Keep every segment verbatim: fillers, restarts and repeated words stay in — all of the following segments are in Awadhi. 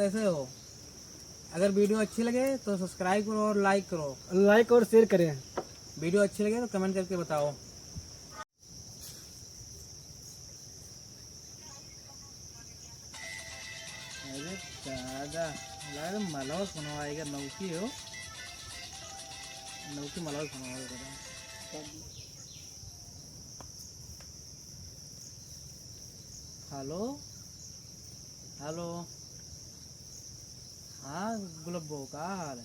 कैसे हो? अगर वीडियो अच्छी लगे तो सब्सक्राइब करो और लाइक करो। लाइक और शेयर करें। वीडियो अच्छी लगे तो कमेंट करके बताओ। अरे दादा, यार मलवा सुनवाएगा, नौकी हो, नौकी मलवा सुनवाएगा। हेलो, हेलो। हाँ गुलाब बो, का हाल है?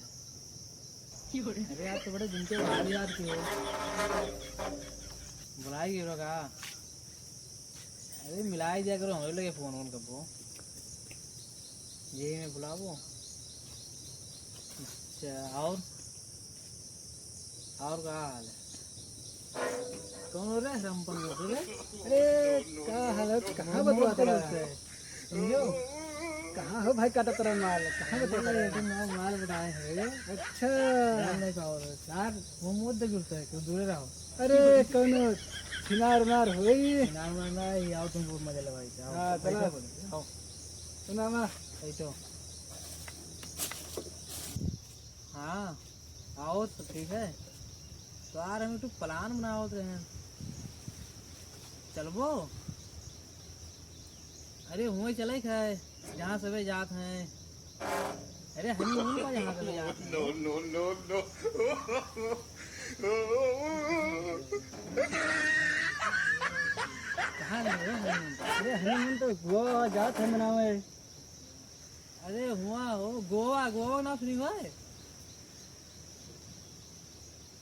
अरे यार, तो बड़े दिन के बाद याद किए हो। बुलाए गए हो का? अरे मिलाए दिया करो, हमें लगे फोन वोन कबो। यही में बुलाबो। अच्छा, और और का हाल है? कौन हो रे हरामपन करते रे? अरे का हाल है? कहाँ बतवा रहा है? समझो? कहाँ हो भाई, काटा तेरा माल? कहाँ बतवा रहा है? तुम माल बताए हैं। अच्छा। ध्यान नहीं पाओ रे। यार, वो मुद्दे जुड़ता है, क्यों दूर रहो? अरे कौन छिनार उनार होई? छिनार उनार ना, ये आओ तुमको मजा लगाई, आओ। हाँ, पैसा चलो। बोलो, आओ। सुना मा? ऐसो। हाँ, आओ तो ठीक है। तो यार हम एक ठो प्लान बनावत रहे हैं। चलबो? अरे हुए चले खाए, जहाँ सबे जात हैं। अरे हनीमून पर जहाँ सबे जात हैं। No, no, no, no। कहाँ नहीं हो हनीमून पर? अरे हनीमून तो गोवा जात है मनावे। अरे हुआ हो, गोवा, गोवा ना सुनी हुआ है?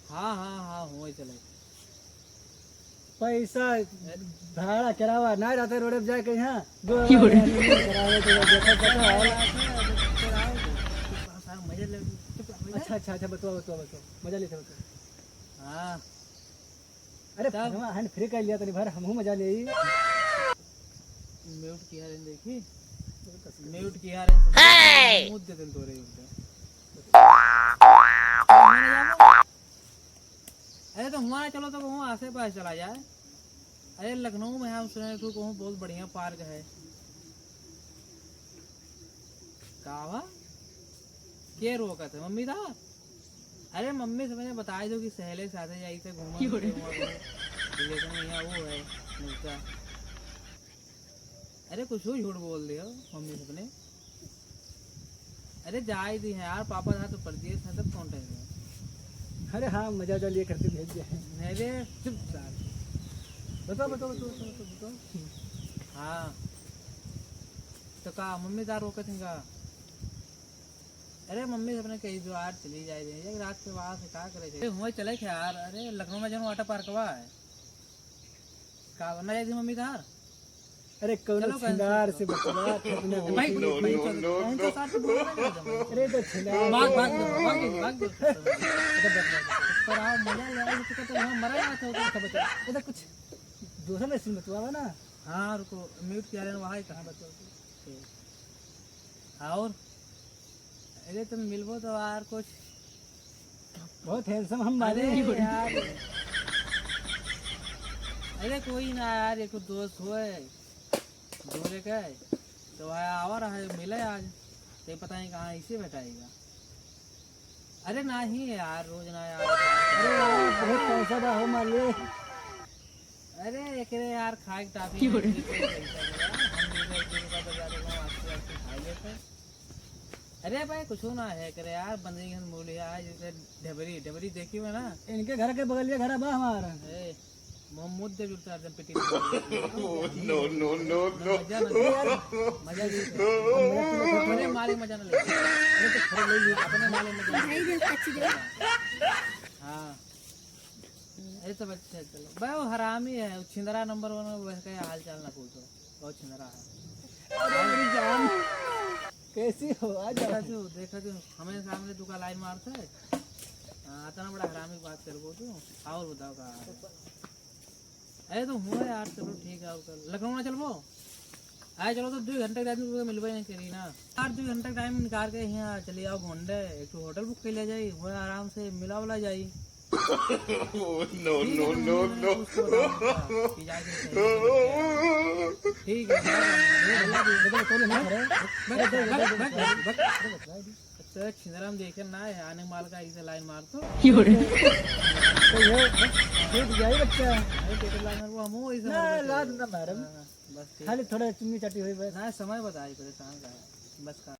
हाँ, हाँ, हाँ, हुआ ही चले। पैसा भाड़ा किरावा ना रहते रोड पे जाके यहाँ। गोवा क्यों रे? हनीमून करावे तो देखो, देखो, हाल। मजा ले, चुप रहो, अच्छा, अच्छा, अच्छा, बताओ, बताओ, बताओ, मजा लेते, बताओ। हाँ। अरे, तब? फोनवा hand free कर लिया तनी भर, हमहू मजा लेई। Mute किया रे, देखी। Mute किया रे, हे! मुद्दे दिन तोरे उठे। अरे, तो हुआ चलो, तो कहूँ आसे पास चला जाए। अरे, लखनऊ में हम सुने थे, कहूँ बहुत बढ़िया park है। का हुआ? के रोकत है? मम्मी था? अरे मम्मी से मैंने बताई दो कि सहेले के साथे जाई थे घूमन, क्यों रे? घूमन, घूमन। रिलेशन में यहाँ वो है, नुकता। अरे कुछ झूठ बोल दियो मम्मी से अपने। अरे जाई दी है यार, पापा था तो परदेस है, तब कौन time है? अरे हाँ, मजा उजा लिए करते भेज दिया है। नहीं रे, चुप सार। बताओ, बताओ, बताओ, बताओ, बताओ। हाँ। तो का मम्मी दार रोकत हैं का? अरे मम्मी से अपने कही दो यार, चली जाए दे। एक रात के बाद से का करे? अरे हुए चले थे यार, अरे लखनऊ में जौन water park हुआ है, का ना जाए थे मम्मी तार? अरे कौनो चलो, cancel छिनार करो। से बतवा, ठगना भाई, होती। भाई, कौन सा साथ बोल रहे हो? अरे तो छिनार भाग, से भाग, भाग, भाग, भाग। पर आओ, मजा ले आओ, तो वहाँ मरा ना था, तो बता। अरे कुछ दूसरा scene बतवा ना। हाँ, रुको, mute किया रहना, वहाँ ही कहाँ बतवा। ठीक। और अरे तुम मिलबो तो यार कुछ। बहुत handsome हम माने। अरे यार। अरे कोई ना यार, एक दोस्त होए दूर के, तो वह आवा रहा है, मिले आज। तो पता नहीं कहाँ इसे भेटाएगा। अरे नहीं यार, रोज ना यार। अरे यार, बहुत पैसा बा हो मालिक। अरे एकरे यार खाए के टाफी क्यों रे? नहीं, हम भी एक दिन का तो ज्यादा कम आस्ते आस्ते खाई लेते। अरे भाई कुछ ना है करे यार, बंदगी हन मूली है, जैसे ढेबरी, ढेबरी देखी हुआ ना? इनके घर के बगलिया घर बा हमारा। ए, मोहम्मद दे जुड़ता एकदम पिटी। No, no, no, no। मजा ना ले यार, मजा ले। अपने मारे मजा ना ले। अरे तो खड़े ले ले, अपने मारे मजा ना ले। भाई दिल कच्ची दे। हाँ। अरे तो बच्चा चलो। भाई वो हरामी है, वो छिंदरा number one में वह का हाल चाल ना पूछो। बहुत छिंदरा है। अरे मेरी जान, कैसी हो? आ जाओ। देखा जो, देखा जो, हमें सामने दुका line मारता है। हाँ, इतना बड़ा हरामी बात कर वो तू। और बताओ का हाल है? अरे तो हुआ यार, चलो ठीक है, और कल लखनऊ ना चलबो? आए चलो तो दो घंटे के time में मिलबे नहीं करी ना। यार दो घंटे के time निकाल के यहाँ चले आओ गोंडे, एक ठो hotel book कर लिया जाए, हुआ आराम से मिला वाला जाए। Oh, no, ठीक है, no, तुम no, लोग no। उसको बताओ, हाँ, कि जाके सही से ठीक है, बदल, बदल, बदल, बदल, बदल, बदल। अच्छा, छिंदराम देखे ना है, आने माल का ऐसे लाइन मार तो। तो ये, ये तो यही बच्चा है। अरे, पेट लाइन मार, वो हम हो ऐसे ना, मार देते लाद हैं। ना मारम। हाँ, बस ठीक खाली है। थोड़ा चुन्नी चाटी हुई बस। ना, समय बताई, परेशान का है। बस का।